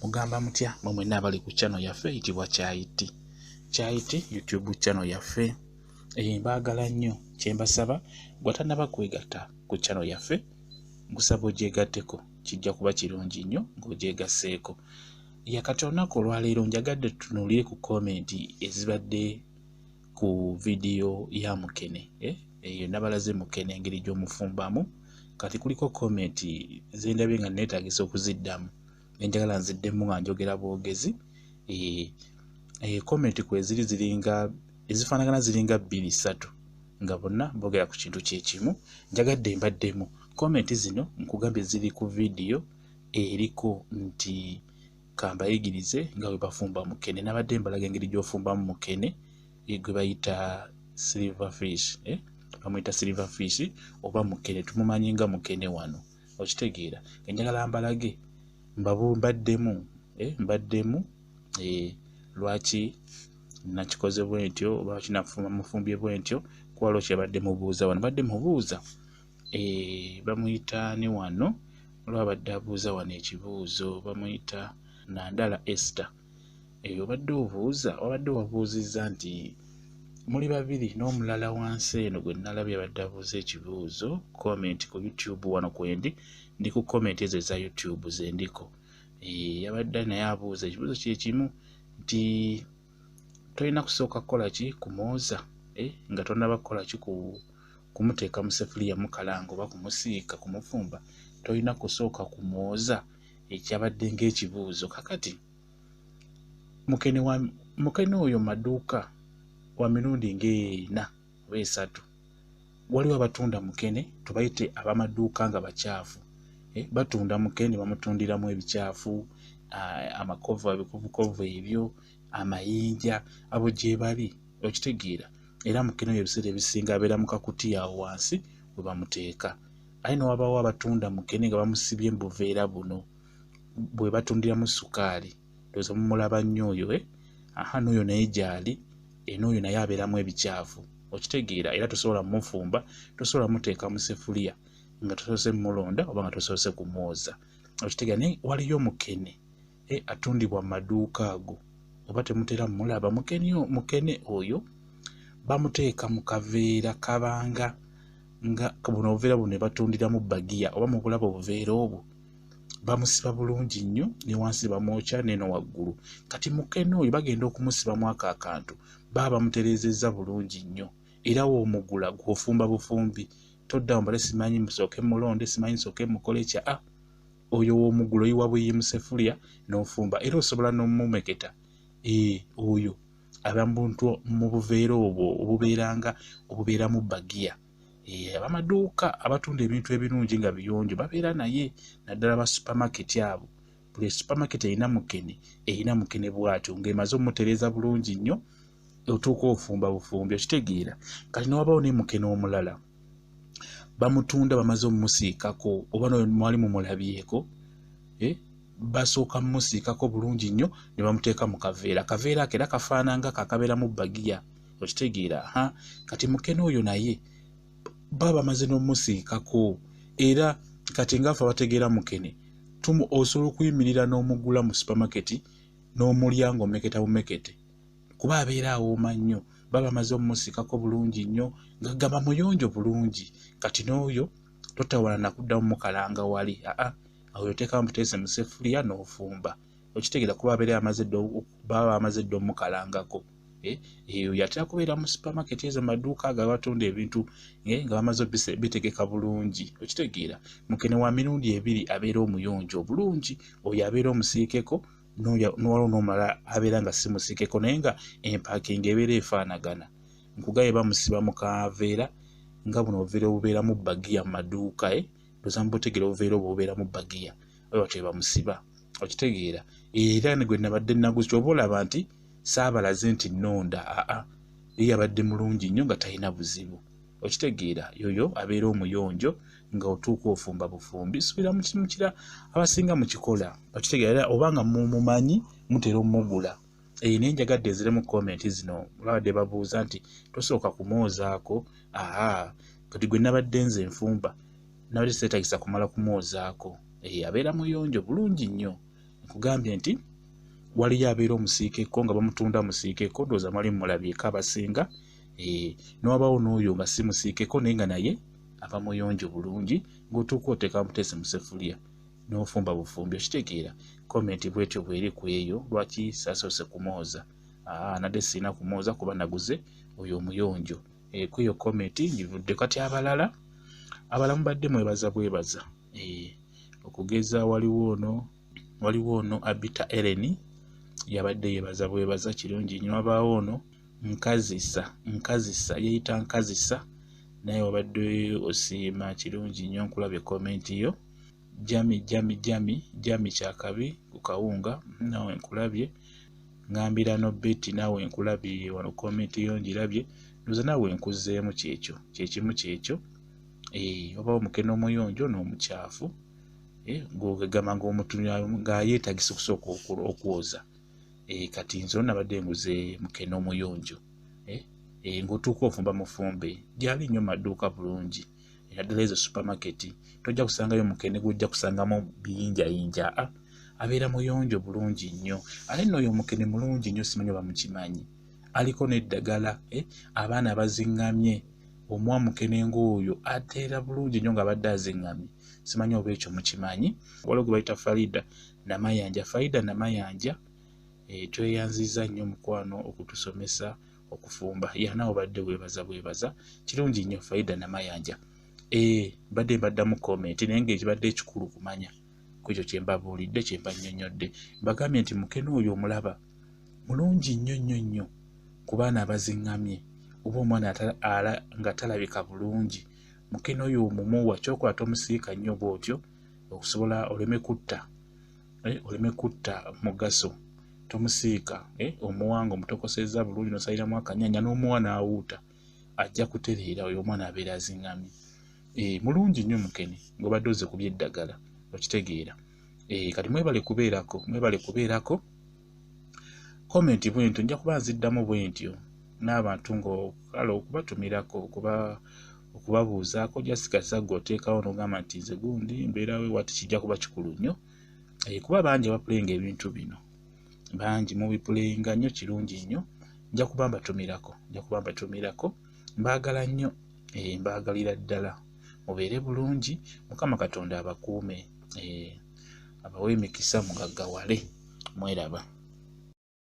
Mugamba mutya mwe mwenna abali ku channel yaffe eyitibwa Kyayi Tea, Kyayi Tea YouTube channel yaffe. Mbaagala nnyo. Kye mbasaba, gwe atannaba kwegatta ku channel yaffe, nkusaba ogyegatteko, kijja kuba kirungi nnyo ng'ogyegasseeko. Yakati olunaku olwaleero njagadde tutunuulire ku comment ezibadde ku vidiyo ya mukene. Eyo nabalaze mukene engeri gy'omufumbamu. Kati kuliko comment ze ndabye nga neetaagisa okuziddamu, ne njagala nziddemu nga njogera bwogezi. Comment kwe ziri ziringa ezifaanagana, ziringa bbiri ssatu, nga bonna boogera ku kintu kye kimu. Njagadde mbaddemu comment zino. Nkugambye ziri ku vidiyo eriko nti kambayigirize nga bwe bafumba mukene. Nabadde mbalaga engeri gy'ofumbamu mukene gwe bayita silver fish, eh? Bamuyita silver fish oba mukene, tumumanyi nga mukene wano, okitegeera? Enjagala mbalage mbaddemu, mbaddemu lwaki nakikoze bwe ntyo oba lwaki nafumba mufumbye bwe ntyo, kuba waliwo kyebadde mubuuza wano. Badde mubuuza, bamuyita ne wano, waliwo abadde abuuza wano ekibuuzo, bamuyita Nandala Esther. Obadde obuuza, wabadde wabuuzizza nti muli babiri n'omulala wansi eno gwe nalabye abadde abuuza ekibuuzo. Comment ku YouTube wano kwendi, ndi ku comment ezo eza YouTube ze ndiko. Yabadde naye abuuza ekibuuzo kye kimu nti tolina kusooka kukola ki kumwoza, nga tonnaba kukola ki kumuteeka mu sefuliya mukalanga oba kumusiika, kumufumba, tolina kusooka kumwoza? Ekyabadde ng'ekibuuzo. Kakati mukene wa mukene oyo maduuka wa mirundi ng'ena oba esatu. Waliwo abatunda mukene, tubayite ab'amaduuka nga bakyafu, batunda mukene bamutundiramu ebikyafu, amakovu, ebikovukovu ebyo, amayinja, abo gye bali, okitegeera? Era mukene oyo ebiseera ebisinga abeera mu kakutiya awo wansi we bamuteeka. Aye newabaawo abatunda mukene nga bamusibye mu buveera buno bwe batundiramu sukaali, ndowooza mumulaba nnyo oyo, eh? Aha, n'oyo naye gy'ali, n'oyo naye abeeramu ebikyafu, okitegeera? Era tosobola mufumba, tosobola muteeka mu sefuliya nga tosoose mulonda oba nga tosoose kumwoza, okitegeera? Naye waliyo mukene atundibwa mu maduuka ago, oba temutera mulaba mukene? Mukene oyo bamuteeka mu kaveera kabanga nga buno obuveera buno ne batundiramu bagiya, oba mubulaba obuveera obwo, bamusiba bulungi nnyo, ne wansi bamwokya neno waggulu. Kati mukene oyo bagenda okumusibamu ako akantu, baba bamutereezezza bulungi nnyo, era woomugula gw'ofumba bufumbi, toddawo mbale simanyi musooke mulonde, simanyi nsooke mukole kya a. Oyo woomugula oyiwa buyi mu sefuliya n'ofumba, era osobola n'omumeketa. Oyo aba muntu mu buveera obwo obubeeranga obubeeramu bagiya. Abamaduuka abatunda ebintu ebirungi nga biyonjo babeera naye, naddala ba supermarket abo. Buli supermarket erina mukene, erina mukene bw'atyo ng'emaze omutereeza bulungi nnyo, otuuka ofumba bufumbi, okitegeera? Kati newabaawo ne mukene omulala bamutunda bamaze omumusiikako, oba mwali mumulabyeko, basooka mumusiikako bulungi nnyo ne bamuteeka mu kaveera. Akaveera ako era kafaananga kakabeeramu bagiya, okitegeera? Ha, kati mukene oyo naye baba bamaze n'omusiikako. Era kati ngaffe abategeera mukene, osobola okuyimirira n'omugula mu supermarket n'omulya ng'omeketa bumekete, kuba abeera awooma nnyo, baba bamaze omumusiikako bulungi nnyo, nga gamba muyonjo bulungi. Kati n'oyo totawaana nakuddamu mukalanga wali, aa, oyo oteekamu buteesi mu sefuliya n'ofumba, okitegeera? Kuba abeera amaze dda, baba bamaze dda omukalangako. Eyo yatera kubeera mu supermarket ezo, maduuka ago abatunda ebintu nga bamaze bitegeka bulungi, okitegeera? Mukene wa mirundi ebiri, abeera omuyonjo obulungi, oyo abeera omusiikeko, n'waliwo n'omulala abeera nga si musiikeko, naye nga empackinga ebeera efaanagana. Nkugambye bamusiba mu kaveera nga buno obuveera obubeeramu bagiya mu maduuka, ndowooza mubutegeera obuveera obwo obubeeramu bagiya, oba batyo bamusiba, okitegeera? Era ne gwe nabadde naguzi, ky'oba olaba nti saabalaze nti nnonda, aa, ye yabadde mulungi nnyo nga talina buzibu, okitegeera? Yoyo abeera omuyonjo nga otuuka ofumba bufumbi. Suubira mukira abasinga mukikola, okitegeera? Oba nga mumumanyi, mutera omugula. Naye njagadde nziremu comment zino. Babadde babuuza nti tosooka kumwozaako. Aa, kati gwe nabadde nze nfumba, nabadde seetagisa kumala kumwozaako, abeera muyonjo bulungi nnyo. Nkugambye nti waliyo abeera omusiikeko nga bamutunda musiikeko, ndowooza mwali mumulabyeko abasinga, n'wabaawo n'oyo nga si musiikeko naye nga naye aba muyonjo bulungi, ng'otuuka oteeka muteesi mu ssefuliya n'ofumba bufumbi. Okitegeera? Comment bwetyo bweri ku eyo, lwaki saasoose kumwoza? Nadde sirina kumwoza kuba naguze oyo omuyonjo. Ku eyo comment ngivudde. Kati abalala mubadde mwebaza bwebaza. Okugeza waliwo ono Abita Ellen yabadde yebaza bwebaza, kirungi nnyo. Wabaawo ono Nkazisa yeeyita Nkazisa, naye wabadde osiima, kirungi nnyo, nkulabye comment yo. Jami Kyakabi ku kawunga, naawe nkulabye. Ngambira no Betty, naawe nkulabye wano comment yo ngirabye, ndowooza naawe nkuzzeemu kyekyo kyekimu kyekyo. Wabaawo mukene omuyonjo n'omukyafu, ng'ogamba ng'omuntu nga yeetagisa okusooka okwoza. Kati nze nabadde nguze mukene omuyonjo, ng'otuuka ofumba mufumbe, gyali nnyo maduuka bulungi, naddala ezo supermarket, tojja kusangayo mukene gw'ojja kusangamu biyinjayinja, abeera muyonjo bulungi nnyo. Ate nno oyo omukene mulungi nnyo, simanyi oba mukimanyi, aliko n'eddagala, abaana baziŋŋamye, omuwa mukene ng'oyo ateera bulungi nnyo ng'abadde aziŋŋamye, simanyi oba ekyo mukimanyi. Waliwo gwe bayita Farida Namayanja, tweyanzizza nnyo mukwano okutusomesa okufumba, naawe obadde weebaza bwebaza, kirungi nnyo Farida Namayanja. Mbadde mbaddamu comment, naye ng'ekibadde ekikulu kumanya ku ekyo kye mbabuulidde, kye mbannyonnyodde. Mbagambye nti mukene oyo omulaba mulungi nnyo nnyo nnyo ku baana abaziŋŋamye, oba omwana nga talabika bulungi, mukene oyo omumuwa, ky'okola tomusiika nnyo bw'otyo okusobola oleme kutta mugaso, tomusiika, omuwa ng'omutokosezza bulungi n'osaliramu akanyanya n'omuwa n'awuuta, ajja kutereera, oyo omwana abeera aziŋŋamye. Mulungi nnyo mukene ng'obadde ozze ku by'eddagala, okitegeera. Kati mwebale kubeerako. Comment bwentyo nja kuba nziddamu bwentyo n'abantu ng'okale okubatumirako, okubabuuzaako, just gwe oteekawo n'ogamba nti nze gundi mbeerawo wati, kijja kuba kikulu nnyo. Kuba bangi abapuleyinga ebintu bino, bangi mubipuleyinga nnyo, kirungi nnyo. Nja kuba mbatumirako, mbaagala nnyo, mbaagalira ddala. Mubeere bulungi, Mukama Katonda abakuume, abawe emikisa, mugaggawale, mweraba.